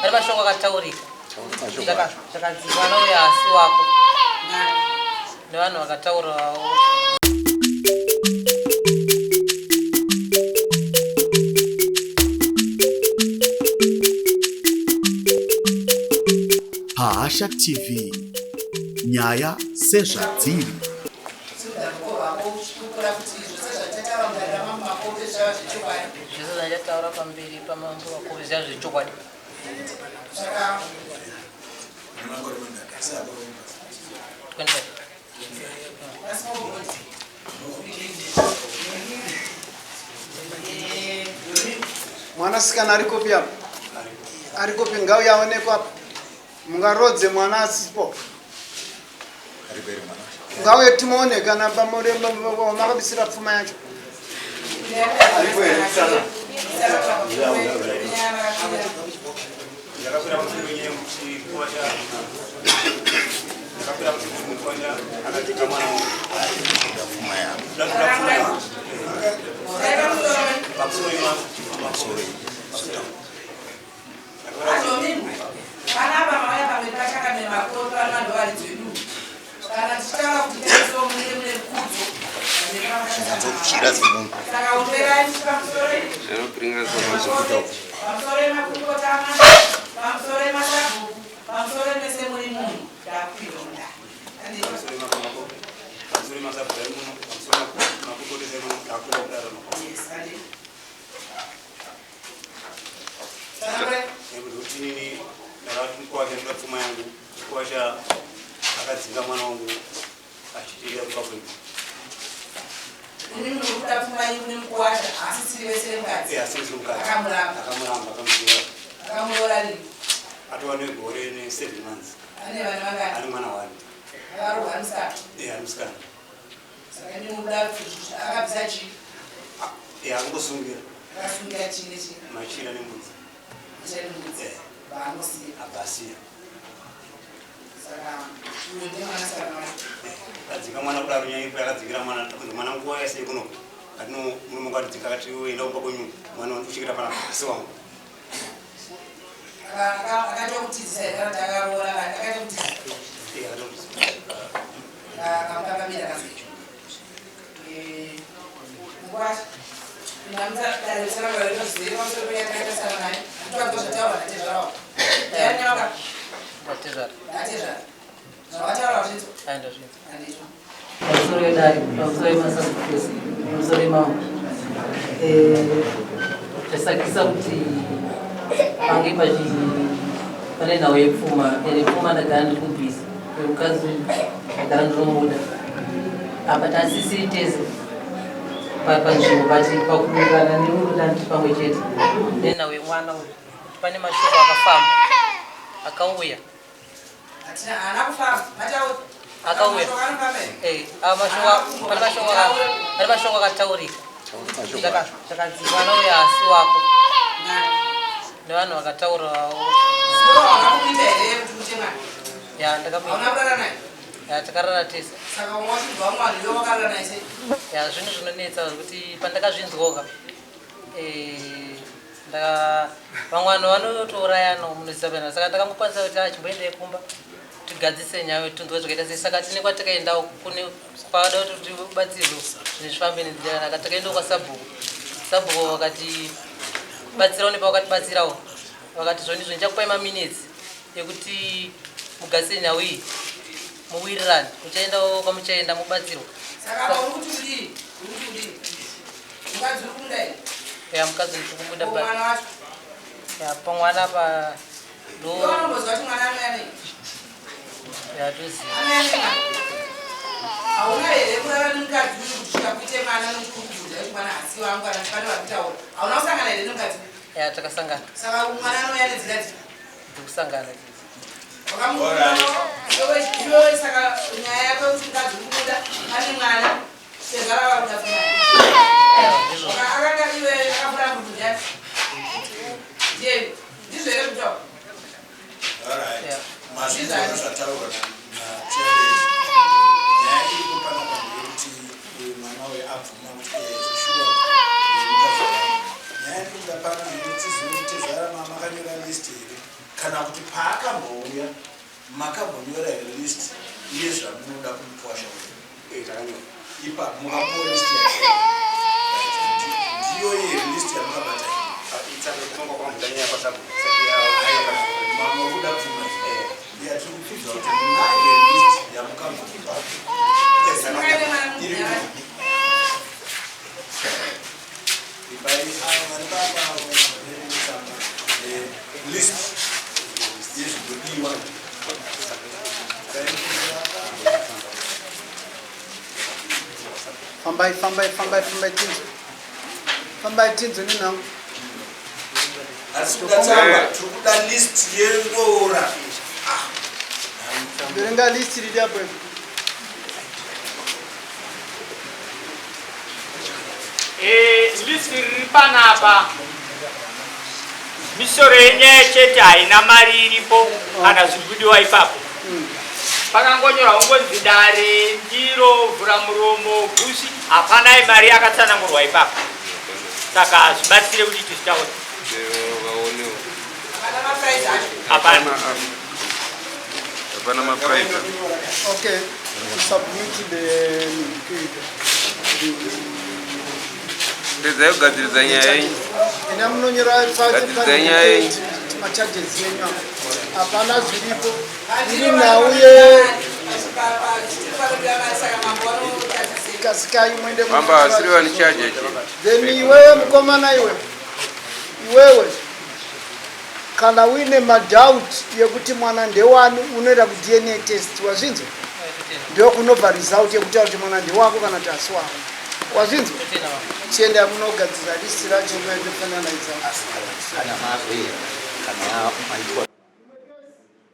Pane mashoko akataurika. Zvakanzi mwana uyo haasi wako. Nevanhu vakataurawo. Pahasha TV nyaya sezvadziri. Zvese zvandataura pamberi pamambo vakuru zviya zvechokwadi. Mwanasikana arikopi apa? Arikopi? Ngauye aonekwe apa. Mungarodze mwana asipo. Ngauye timuone kana makabisira pfuma yacho. Panapa mauya pamberi pachakamira makuru pano vanhu varidzi vedu. Kana tichitaura kuti teso mune mune kudzo. Chinzokira semunhu. Saka umberai pamusoro. Pamusoro makurukota pamusoro masabhuku, pamusoro mese muri munhu ndakuironda. Pamusoro masabhuku ari muno, pamusoro makurukota ari muno, ndakuironda. Yes, andi. Nekuti inini ndakati mukwasha ndoda pfuma yangu, mukwasha akadzinga mwana wangu achitiira kumba kwedu. Inini ndinokuda pfuma yenyu nemukuwasha asi siri vese vemukadzi. Eh, asi vese mukadzi. Akamuramba. Akamuramba, akamudzura. Akamuroora rini? Atova negore ne 7 months. Ane vana vangani? Ane mwana wani. Akaroorwa musikana? Eh, ane musikana. Saka inini munoda akabvisa chii? Eh, akangosungira. Akasungira chii nechii? Machira nembudzi. Machira nembudzi. Eh. Vaangosiya. Abva asiya. Saka uyo ndiye mwanasikana wacho. Eh, adzinga mwana kudaro nyaya ipo yakadzingira mwana kuti mwana nguva yese kuno. Atino murume wangu atidzinga akati enda kumba kwenyu mwana wangu uchikira pana asi wangu. Akatokutizisa here kana kuti akaroora akatokutizisa? Eh, akatokutizisa. Akamupambamira kazi. Eh, mukwasha. Pamusoro yedare, pamusoro yemasabhuku, pamusoro yemambo. Tasakisa kuti pange pachi pane nhau yepfuma, ende pfuma ndagara ndiri kubvisa mukadzi ndagara ndinomuda. Apa tasisiri tese panzvimbo but pakuwirirana nemurume tiri pamwe chete. Nenhau yemwana uyu kuti pane mashoko akafamba akauya. Akauya. Eh, pane mashoko akataurika. Zvakanzi mwana uyu haasi wako. Nevanhu vakataurawo. Ya, ndakamuita. Ya, takarara tese. Ya, zvinhu zvinonetsa zvekuti pandakazvinzwoka. Eh, vamwe vanhu vanotourayana munoziva pena saka ndakangokwanisa kuti achimboendei kumba tigadzise nyaya tunzwe zvakaita sei saka tine kwatakaendawo kune kwada kuti tibatsirwe zvinhu zvifambe nenzira yakanaka takaendawo kwasabhuku sabhuku vakati batsirawo nepavakatibatsirawo vakati zvoni izvo ndichakupai maminutes ekuti mugadzise nhau iyi muwirirane muchaendawo kwamuchaenda mubatsirwa. Saka apa uri kuti kudii? Uri kuti kudii? Mukadzi uri kumuda here? Ya, mukadzi ndiri kumuda. Ko mwana wacho? Ya, pamwana apa ndo Iwe unomboziva kuti mwana anouya nei? Ya, toziva. Anouya nei mwana? Hauna here kurara nemukadzi uyu kusvika kuite mwana nokuti uri kubvunza kuti mwana haasi wangu kana kuti pane vari kutaura? Hauna kusangana here nemukadzi uyu? Ya, takasangana. Saka mwana anouya nenzira dzipi? Ndikusangana idzi. Wakamuona iwe saka nyaya yako yekuti mukadzi uri kumuda ane mwana sezvara vakuda pfuma. Akanga iwe akafura munhu ndiani? Ndiye ndizvo here kutaura? Alright. Mazvinzwa zvataurwa naChairlady. Nyaya iripo panapa ndeyekuti uyu mwana uyu abvuma kuti eh, zveshuwa mukadzi wangu. Nyaya iri kubuda pano ndeyekuti tizive kuti tezvara makanyora list here. Kana kuti paakambouya makambonyora here list yezvamunoda kumukwasha uyu? Eh, takanyora. Ipapo mukapuwa list yacho. Right. Ndiyo here list yamakabata iyi? Mamukuda pfuma yatiri kupfidza kuti munayo list yamukambopa iri kupi? Ipai avo vari papa avo vane list yezvinodiwa. Fambai, fambai, fambai, fambai tinzwe. Fambai tinzwe nenhau. Hatisi kuda tsamba, tiri kuda list yeroora. Verenga list riri apo ipo. Eh, list riri panapa misoro yenyaya chete haina mari iripo kana zviri kudiwa ipapo. Pakangonyorwa ungonzi dare ndiro vhura muromo gusi, hapanai mari yakatsanangurwa ipapo, saka hazvibatsire kuti tizvitaure. Hapana. Hapana maprice. Okay, to submit the Pedzai kugadziridza nyaya yenyu. Ina munonyora Gadziridza nyaya yenyu. macharges yenyu apa. Hapana zviripo. Iri nhau ye kasikai muende Mamba asiri vanichaja chete. Then iwewe mukomana iwe, iwewe kana uine madoubt yekuti mwana ndewani unoenda kuDNA test, wazvinzwa? Ndokunobva result yekutaura kuti mwana ndewako kana kuti asi wako, wazvinzwa? Chienda munogadzira list racho muende finalize. Kana maitwa.